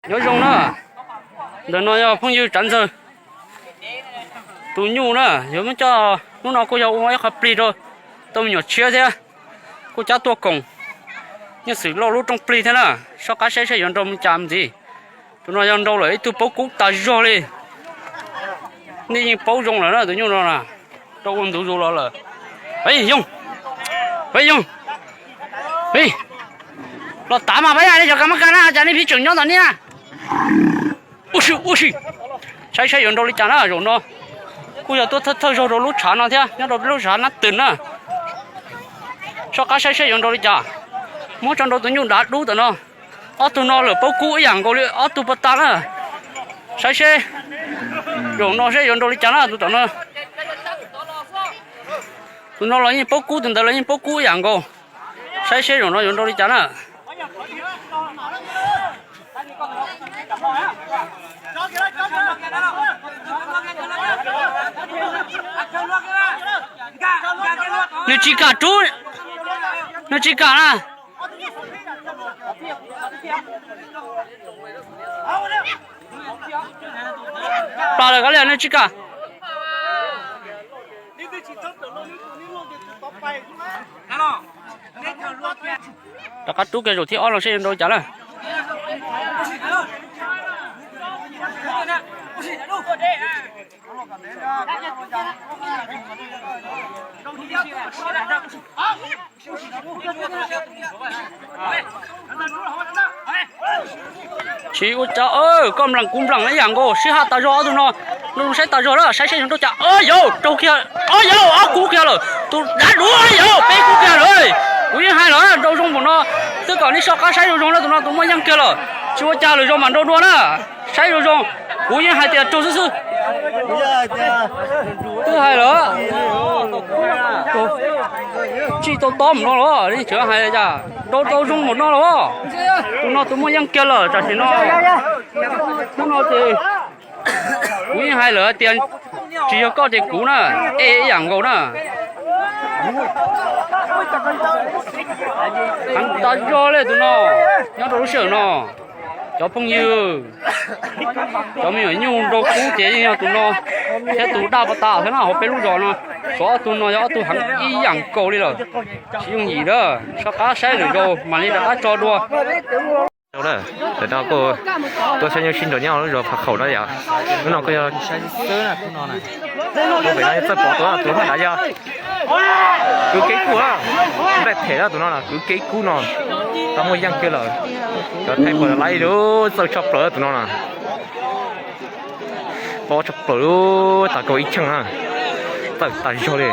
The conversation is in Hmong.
Nyob zoo na, ntawm no yog phooj ywg Tsav Ntxawg tus nyuj na, yuav muab coj, hnub no kuj yog ua ib qho plig rau tau me nyuam tshiab thiab, kuj cab tuaj koom nyiaj Xwm Lauj lub rooj plig thiab na, soj qab saib seb yuav nrau mus cas ntxiv. Tus no yog nrau lawm ib tug paub kub tas zog li, nej yeej paub zoo lawm na tus nyuj no na, rau ua ntu zus los lawm. Yoog, yoog, los tav mas pab yaj nej cov kas mab kas na cas nej pib tseem nyob tom nej na. Ua si, ua si, saib saib yuav nrau li cas na zaum no. Kuj yog tuaj thawj thawj zaug rau lub tshav no thiab nyob rau peb lub tshav nab twm na. Soj qab saib seb yuav nrau li cas. Muab tso nrau tus nyuj dav dub tom no. Ob tug no lawm paub kub ib yam nkaus li ob tug pas tas na. Saib seb zaum no seb yuav nrau li cas na tus tom no. Tus no los yeej paub kub, tus ntawd los yeej paub kub ib yam nkaus. Saib seb zaum no yuav nrau li cas na. Nws tsis kam rub, nws tsis kam na. Plam lawm kav liam, nws tsis kam. Rov qab rub kiag zaum thib ob los seb yuav nrau li cas na. Tsis ua cas, koj nplam kuv nplam ib yam nkaus, sib haj tas zog ob tug no. Nrau saib tas zog lawm, saib seb yuav nrau cas. Yauv, raug kiag, yauv, ob kub kiag lawm, tus dav duav yauv, peb kub kiag lawm. Kuv yeej hais lawm nrau zoo npaum no, xwb kom nej soj qab saib zoo zoo na, tus no tus muaj yeej kiag lawm. Tsis ua cas lwm zaus mam nrau dua na, saib zoo zoo. Kuv yeej hais tias raug xwb xwb. Twb hais lawm, tsis tau tob npaum no los, nej tseem hais cas nrau tau zoo npaum no los. Tus no tus muaj yeej kiag lawm tam sim no. Hnub no ces kuv yeej hais lawm tias tsis yog koj ces kuv na, ej ib yam nkaus na. Heev tas zog li tus no, nyob rau lub sij hawm no. Cov phooj ywg, cov me nyuam nyuj nrau kub ces yeej yog tus no thiab tus daj pas tas thiab na, hauv peb lub zos no. Tshuav ob tug no yog ob tug heev ib yam nkaus li lawm. Tsis yooj yim na, soj qab saib lwm zaus mam li rov qab tso dua. Tam no kuj tuaj saib nyuj sib nraus nyob lub zos Phav Khaum no yom. Hnub no kuj yog pem no txawj pom tus, tus haj dav yog kwv kev kub, nplaim them tus no kwv kev kub no, tau muaj yeej kiag lawm. Cov thaij pom lawm txawj tshaj plaws tus no na. Pob tshaj plaws, tas kaum ib cheej na, txawj tas zog li.